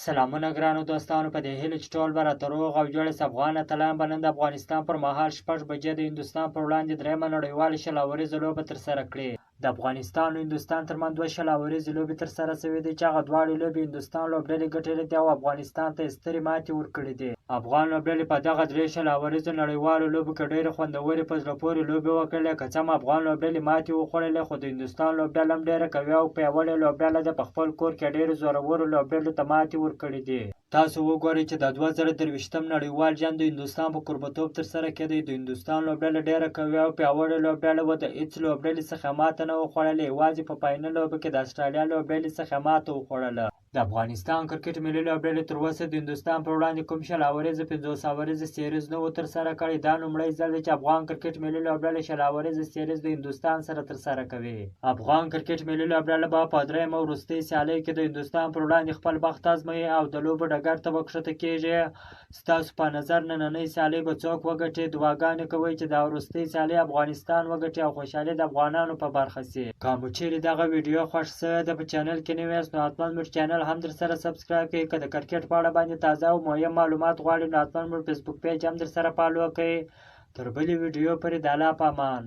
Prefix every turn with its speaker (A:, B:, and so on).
A: سلامونه ګرانو دوستانو، په دې هیله چې ټول به راته روغ او جوړ یاست. افغان اتلان به نن د افغانستان پر مهال 6 بجې د هندوستان پر وړاندې درېیمه نړیواله 20 اوریزه لوبه ترسره کړي. د افغانستان او هندوستان ترمنځ دوه 20 اوریزې لوبې ترسره شوې دي چې هغه دواړې لوبې هندوستان لوبډلې ګټلې دي او افغانستان ته یې سترې ماتې ورکړې دي. افغان لوبډلې په دغه درې 20 اوریزو نړیوالو لوبو کې ډېرې خوندورې په زړه پورې لوبې وکړلې. که څه هم افغان لوبډلې ماتې وخوړلې، خو د هندوستان لوبډله هم ډېره قوي او پیاوړې لوبډله ده، په خپل کور کې ډېرو زورورو لوبډلو ته ماتې ورکړې دي. تاسو وګورئ چې د 2023 نړیوال جام د هندوستان په کوربتوب ترسره کېدی. د هندوستان لوبډله ډېره قوي او پیاوړې لوبډله وه، د هېڅ لوبډلې څخه ماته نه وخوړله، یوازې په فاینل لوبه کې د اسټرالیا لوبډلې څخه ماته وخوړله. د افغانستان کرکټ ملي لوبډلې تر اوسه د هندوستان پر وړاندې کوم 20 اوریزه 50 اوریزه سیریز نه و ترسره کړی. دا لومړی ځل دی چې افغان کرکټ ملي لوبډله 20 اوریزه سیریز د هندوستان سره ترسره کوي. افغان کرکټ ملي لوبډله به په درېیمه وروستۍ سیالۍ کې د هندوستان پر وړاندې خپل بخت ازموي او د لوبو ډګر ته به کښته کېږي. ستاسو په نظر نننۍ سیالۍ به څوک وګټي؟ دعاګانې کوئ چې دا وروستۍ سیالۍ افغانستان وګټي او خوشحالي د افغانانو په برخه شي. که مو چیرې دغه ویډیو خوښ شوې ده، په چینل کې نوي یاست نو حتما موږ چینل هم درسره subscribe کړئ. که د کرکټ په اړه باندې تازه او مهم معلومات غواړئ نو حتما موږ فیسبوک پیج هم درسره follow کړئ. تر بلې ویډیو پورې د الله په امان.